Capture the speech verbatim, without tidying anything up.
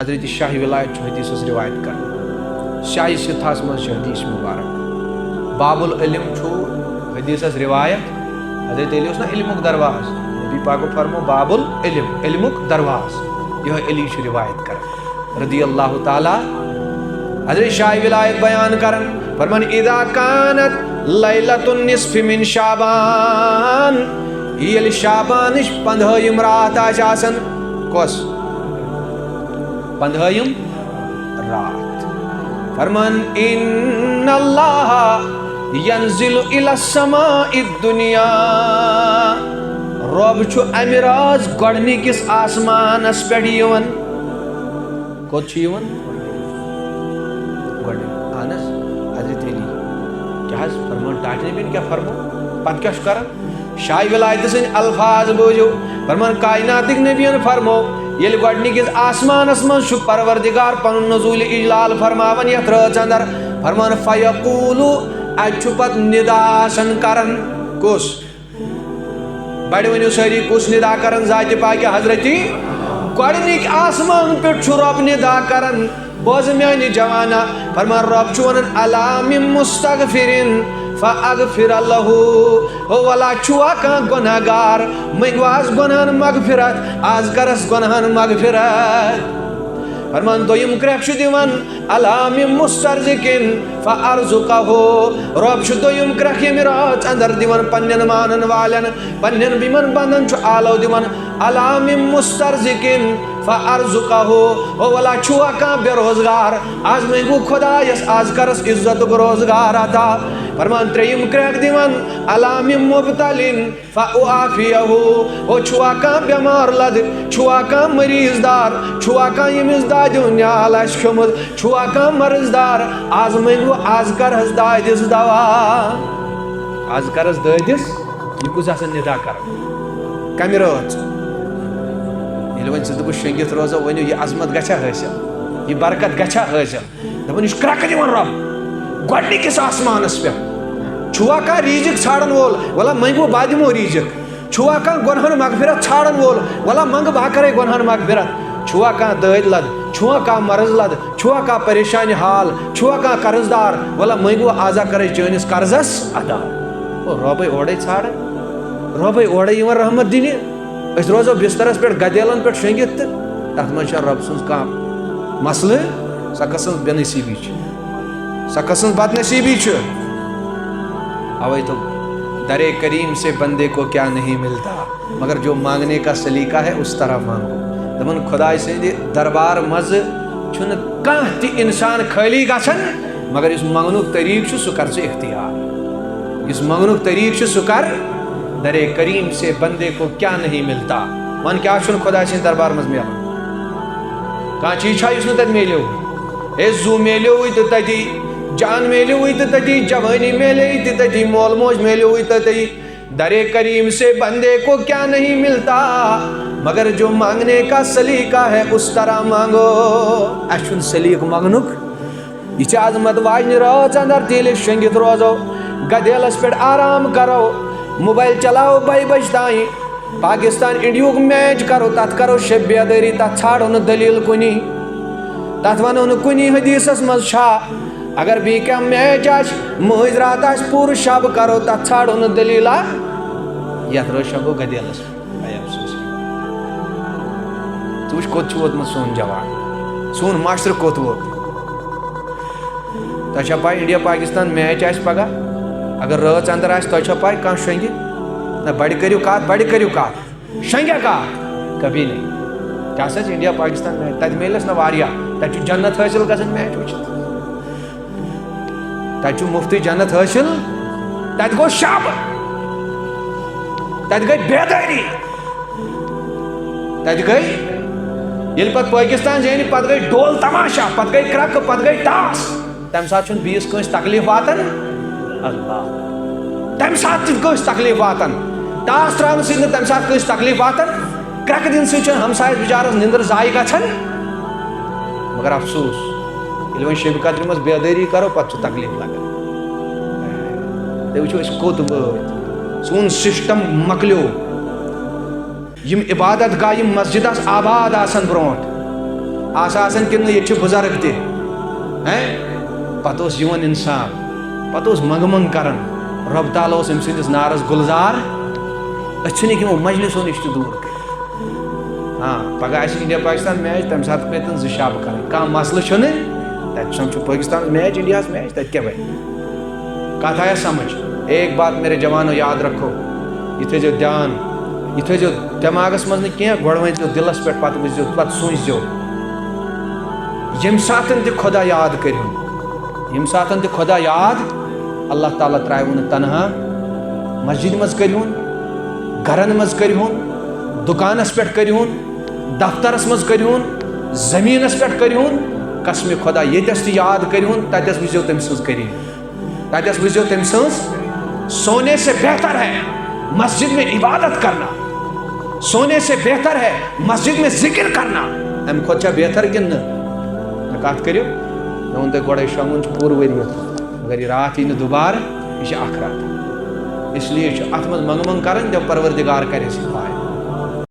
حضرت شاہ ولایت چھُ حدیثس روایت کران۔ شاہ سِتھس منٛز چھُ حدیث مبارک۔ باب العلم چھُ حدیثس روایت۔ حضرت علی اوس نا علمُک دروازٕ۔ نبی پاکو فرمو باب العلم، علمُک دروازٕ۔ یِہوٚے علی چھُ روایت کران۔ رضی اللہ تعالیٰ۔ حضرت شاہ ولایت بیان کران، فرمان، اذا كانت ليلة النصف من شعبان، ییٚلہِ شعبانٕچ پندہٲیِم راتھ آسہِ آسان۔ کۄس؟ پندہٲیِم راتھ۔ فرمان، ان اللہ ينزل الى السماء الدنيا، رۄب چھُ امہِ رٲژ گۄڈٕنِکِس آسمانس پٮ۪ٹھ یِوان۔ کوٚت چھُ یِوان؟ گۄڈٕنیُک۔ اہن حظ، حضرت علی۔ کیٛاہ حظ فرمان؟ ٹاٹھۍ نبیَن کیٛاہ فرمو؟ پتہٕ کیٛاہ چھُ کران؟ شاہ ولایتہٕ سٕنٛدۍ الفاظ بوٗزِو۔ فرمان، کائناتٕکۍ نبیَن فرمو، ییٚلہِ گۄڈٕنِکِس آسمانس منٛز چھُ پروردگار پنُن نزول اجلال فرماوان یتھ رٲژ اندر، فرمان، فیقول، اتہِ چھُ پتہٕ ندا آسان کران۔ کُس؟ بڑٕ ؤنِو سٲری، کُس ندا کران؟ ذاتِ پاکہِ حضرتی۔ گۄڈٕنِکۍ آسمان پٮ۪ٹھ چھُ رۄب ندا کران۔ بوز میانہِ جوانا، فرمان، رۄب چھُ ونان، الا من مستغفر فاغفر له۔ ہو ولا، چھُوا کانٛہہ گۄناہ گار؟ منٛگو از گۄناہن مغفرت، از کرس گۄناہن مغفرت۔ فرمان، دوٚیِم کرٛٮ۪کھ چھُ دِوان، الا من مسترزق فارزقه۔ رۄب چھُ دوٚیِم کرٛٮ۪کھ ییٚمہِ رٲژ اندر دِوان پننٮ۪ن مانن والٮ۪ن، پننٮ۪ن یِمن بندن چھُ آلو دِوان، الا من مسترزق فارزقه۔ او ولا، چھُوا کانٛہہ بے روزگار؟ از منٛگو خۄدایس، از کرس عزتُک روزگار عطا۔ فرمان، ترٛیٚیِم کرٛٮ۪کھ دِوان، الا من مبتل فاعافيه۔ او چھُوا کانٛہہ بٮ۪مار لد، چھُوا کانٛہہ مریض دار، چھُوا کانٛہہ ییٚمِس دادیو نیال آسہِ کھیوٚمُت، چھُوا کانٛہہ مرض دار؟ از منٛگو، از کرس دادِس دوا، از کرس دٲدِس۔ یہِ کُس آسان ندا کران؟ کمہِ رٲژ؟ ییٚلہِ وۄنۍ زندگی شۄنٛگِتھ روزو، ؤنِو، یہِ عظمت گژھِ حٲصِل، یہِ برکت گژھِ حٲصِل۔ دَپان، یہِ چھُ کرٛٮ۪کہٕ دِوان رۄب گۄڈٕنِکِس آسمانَس پٮ۪ٹھ۔ چھُوا کانٛہہ ریٖزِق ژھانٛڈَن وول؟ وَلہٕ منٛگہٕ بہٕ، بہٕ دِمو ریٖزِق۔ چھُوا کانٛہہ گۄنہَن مغفرت ژھانٛڈَن وول؟ وَلہٕ منٛگہٕ، بہٕ ہا کَرَے گۄنہَن مغفرت۔ چھُوا کانٛہہ دٲدۍ لَد؟ چھُوا کانٛہہ مرض لَد؟ چھُوا کانٛہہ پریشانہِ حال؟ چھُوا کانٛہہ قرض دار؟ وَلہٕ منٛگہٕ، بہٕ آز ہا کَرَے چٲنِس قرضَس ادا۔ او، رۄبَے اورَے ژھانٛڈَن، رۄبَے اورَے یِوان رحمت دِنہِ۔ أسۍ روزو بسترس پٮ۪ٹھ گدیلن پٮ۪ٹھ شۄنٛگِتھ تہٕ تتھ منٛز چھا رۄب سٕنٛز کانٛہہ مسلہٕ؟ سۄ کۄس سٕنٛز بے نصیٖبی چھِ؟ سۄ کۄس سٕنٛز بد نصیٖبی چھِ؟ اوے تو درے کریم سے بندے کو کیا نہیں ملتا، مگر جو مانگنے کا سلیقہ ہے اس طرح مانگو۔ دپان خداے سٕنٛدِ دربار منٛز چھُنہٕ کانٛہہ تہِ انسان خٲلی گژھان، مگر یُس منٛگنُک طریٖقہٕ چھُ سُہ کر ژٕ اختیار۔ یُس منٛگنُک طریٖقہٕ چھُ سُہ کر۔ درے کریم سے بندے کو کیا نہیں ملتا۔ وَن کیٛاہ چھُنہٕ خۄداے سٕنٛدِ دربار منٛز میلان؟ کانٛہہ چیٖز چھا یُس نہٕ تَتہِ میلیو؟ ہے، زُو میلیوٕے تہٕ تَتی، جان میلیوٕے تہٕ تَتی، جوٲنی میلے تہٕ تَتی، مول موج میلیوٕے تہٕ تَتی۔ درے کریم سے بندے کو کیا نہیں ملتا، مگر جو مانگنے کا سلیقہ ہے اس طرح مانگو۔ اَسہِ چھُنہٕ سلیقہٕ منٛگنُک۔ یہِ چھِ عظمت واجنہِ رٲژ اندر تہِ ییٚلہِ أسۍ شۄنٛگِتھ روزو، گدیلس پٮ۪ٹھ آرام کرو، موبایل چلاوو بَہہِ بجہِ تام، پاکستان انڈیہُک میچ کرو، تتھ کرو شب بیدٲری، تتھ ژھانڈو نہٕ دلیل کُنی، تتھ ونو نہٕ کُنی حدیثس منٛز چھا۔ اگر بیٚیہِ کانٛہہ میچ آسہِ، مٲنٛزۍ راتھ آسہِ، پوٗرٕ شب کرو، تتھ ژھانڈو نہٕ دلیلا۔ یتھ رٲژ شۄنٛگو گدیلس۔ اے افسوس۔ ژٕ وٕچھ، کوٚت چھُ ووتمُت سون جوان، سون معاشرٕ کوٚت ووت؟ تۄہہِ چھا پاے، انڈیا پاکستان میچ آسہِ پگاہ، اگر رٲژ اندر آسہِ، تۄہہِ چھا پاے کانٛہہ شۄنٛگہِ؟ نہ، بڑِ کٔرِو کتھ، بڑِ کٔرِو کتھ۔ شۄنٛگیا کانٛہہ؟ کبھی نہیں۔ کیٛاہ سا چھِ انڈیا پاکستان میچ؟ تتہِ میلٮ۪س نہ واریاہ، تتہِ چھُ جنت حٲصِل گژھان میچ وٕچھِتھ۔ تَتہِ چھُ مُفتٕے جنت حٲصِل۔ تَتہِ گوٚو شب، تَتہِ گٔے بیدٲری، تَتہِ گٔے، ییٚلہِ پَتہٕ پٲکِستان زینہِ، پَتہٕ گٔے ڈول تماشا، پَتہٕ گٔے کرٛکہٕ، پَتہٕ گٔے ٹاس۔ تَمہِ ساتہٕ چھُنہٕ بیٚیِس کٲنٛسہِ تکلیٖف واتان۔ اللہ، تَمہِ ساتہٕ تہِ کٲنٛسہِ تکلیٖف واتان۔ ٹاس ترٛاونہٕ سۭتۍ نہٕ تَمہِ ساتہٕ کٲنٛسہِ تکلیٖف واتان۔ کرٛٮ۪کہٕ دِنہٕ سۭتۍ چھُنہٕ ہمسایَس بِچارَس نِندٕر ضایع گژھان۔ مگر افسوس، ییٚلہِ وۄنۍ شیٚمہِ قدرِ منٛز بیدٲری کرو، پتہٕ چھُ تکلیٖف لگان۔ تُہۍ وٕچھِو، أسۍ کوٚت وٲتۍ، سون سسٹم مۄکلیو۔ یِم عبادت گاہ، یِم مسجد آسہٕ آباد آسان برونٛٹھ، آسہٕ آسان کِنہٕ نہٕ، ییٚتہِ چھِ بُزرگ تہِ۔ ہیں؟ پتہٕ اوس یِوان انسان، پتہٕ اوس منٛگہٕ منٛگ کران۔ رۄب تعالیٰ اوس أمۍ سٕنٛدِس نارس گُلزار۔ أسۍ ژھٕنِکھ یِمو مجلسو نِش تہِ دوٗر کٔرِتھ۔ ہاں، پگاہ آسہِ انڈیا پاکستان میچ، تمہِ ساتہٕ پیٚتن زٕ شب کرٕنۍ، کانٛہہ مسلہٕ چھُنہٕ۔ تتہِ چھُ، چھُ پاکستانس میچ، انڈیاہس میچ، تتہِ کیٛاہ بنہِ؟ کتھ آیا سمجھ؟ ایک بات میرے جوانو یاد رکھو، یہِ تھٲیزیو دیان، یہِ تھٲیزیو دٮ۪ماغس منٛز نہٕ کینٛہہ، گۄڈٕ ؤنۍزیو دِلس پٮ۪ٹھ، پتہٕ وٕچھزیو، پتہٕ سوٗنٛچزیو۔ ییٚمہِ ساتن تہِ خۄدا یاد کٔرِہُن، ییٚمہِ ساتن تہِ خۄدا یاد، اللہ تعالیٰ ترٛاوِوٕ نہٕ تنہا۔ مسجدِ منٛز کٔرِہُن، گرن منٛز کٔرِہُن، دُکانس پٮ۪ٹھ کٔرِہُن، دفترس منٛز کٔرِہُن، زٔمیٖنس پٮ۪ٹھ کٔرِہُن، قسمِ خۄدا ییٚتٮ۪س تہِ یاد کٔرِہُن، تتٮ۪س وٕچھزیو تٔمۍ سٕنٛز قریٖب۔ تتٮ۪س وٕچھزیو تٔمۍ سٕنٛز۔ سونے سے بہتر ہے مسجد میں عبادت کرنا، سونے سے بہتر ہے مسجد میں ذکر کرنا۔ امہِ کھۄتہٕ چھا بہتر کِنہٕ نہٕ؟ نہ، کتھ کٔرِو۔ مےٚ ووٚن تۄہہِ گۄڈے، شۄنٛگُن چھُ پوٗرٕ ؤرۍ یَس۔ مگر یہِ راتھ یی نہٕ دُبارٕ، یہِ چھِ اکھ راتھ۔ اس لیے چھُ اتھ منٛز منٛگہٕ منٛگ کرٕنۍ، دَپ پروردگار کرِ اَسہِ ہدایت۔